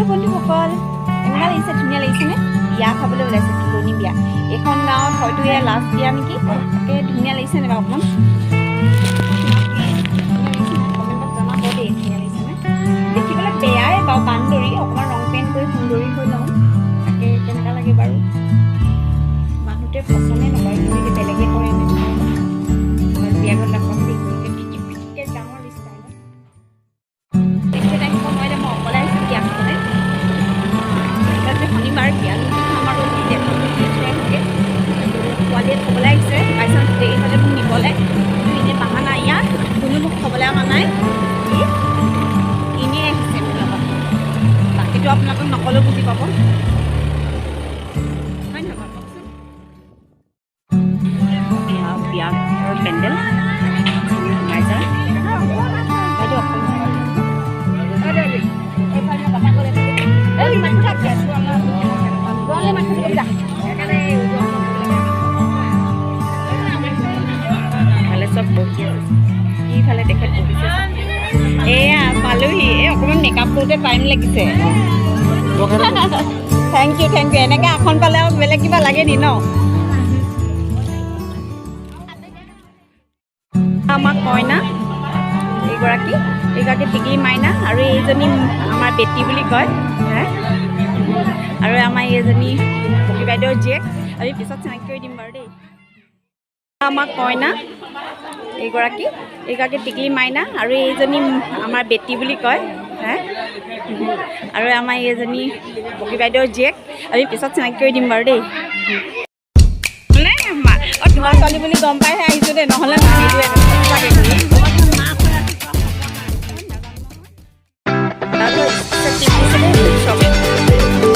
Hello' বন্ধুসকল, কেনেকুৱা লাগিছে? ধুনীয়া লাগিছেনে? বিয়া খাবলৈ ওলাইছে, তুলনি বিয়া। এইখন গাঁৱত হয়তো এয়া লাষ্ট বিয়া নেকি। তাকে ধুনীয়া লাগিছে নে বাৰু অকণমান? কমেণ্টত জনাব দেই, ধুনীয়া লাগিছেনে? দেখিবলৈ বেয়াই বাৰু, বান্দৰী। অকণমান ৰং পেইণ্ট কৰি সুন্দৰী হৈ লওঁ। তাকে কেনেকুৱা লাগে বাৰু? মানুহটোৱে পচন্দে নকৰে, কিন্তু বেলেগে কৰে নে? বিয়া ঘৰত লগ পাম দেই। পিটিককে যাওঁ আৰু ষ্টাইলত। তেখেত আহিব নোৱাৰিলে, মই অকলে আহিছোঁ বিয়া খাবলৈ। আজি শনিবাৰ, বিয়া খাম আৰু দি থৈ আহোঁগৈ। পোৱালীয়ে থ'বলৈ আহিছে, বাই চান্স দেৰি হ'লে মোক নিবলৈ। এনেই বাহানা, ইয়াত কোনো মোক থ'বলৈ অহা নাই, এনেই আহিছে মোৰ লগত। বাকীটো আপোনালোকক নক'লেও বুজি পাব, হয় নহয় বাৰু কওকচোন? এয়া বিয়া ঘৰৰ পেণ্ডেল, আমি সোমাই যাওঁ। বাইদেউ, অকণমান ইফালে চব বহি আছে, ইফালে তেখেত বহিছে। এয়া পালোহি। এই অকণমান মেকআপ কৰোঁতে টাইম লাগিছে। Thank U, thank U. এনেকৈ আসন পালে আৰু বেলেগ কিবা লাগে নি ন? আমাৰ কইনা এইগৰাকী, এইগৰাকী টিকলি মাইনা আৰু এইজনী আমাৰ বেটী বুলি কয় হে। আৰু আমাৰ এইজনী পকী বাইদেউৰ জীয়েক। আমি পিছত চিনাকি কৰি দিম বাৰু দেই। আমাৰ কইনা এইগৰাকী, এইগৰাকী টিকলি মাইনা আৰু এইজনী আমাৰ বেটী বুলি কয় হে। আৰু আমাৰ এইজনী পকী বাইদেউৰ জীয়েক। আমি পিছত চিনাকি কৰি দিম বাৰু দেই। অঁ, তোমাৰ ছোৱালী বুলি গম পাইহে আহিছোঁ দেই, নহ'লে নাহিলোৱে সঁচাকৈ।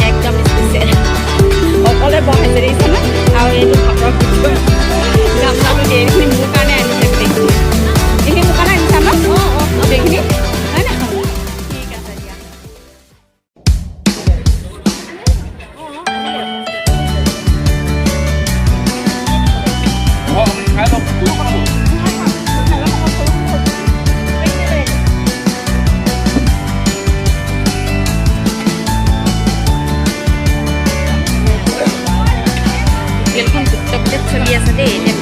একদম স্পেচিয়েল, অকলে বহাইছে, দেখিছেনে? আৰু এইটো ভাতৰ গামলাটো দিয়ে। এইখিনি মোৰ কাৰণে আনিছে গোটেইখিনি। এইখিনি মোৰ কাৰণে আনিছা ন গোটেইখিনি, হয় নহয়? ঠিক আছে দিয়া। চিৰিয়েলখন দ্ৰুতগতিত চলি আছে দেই। এতিয়া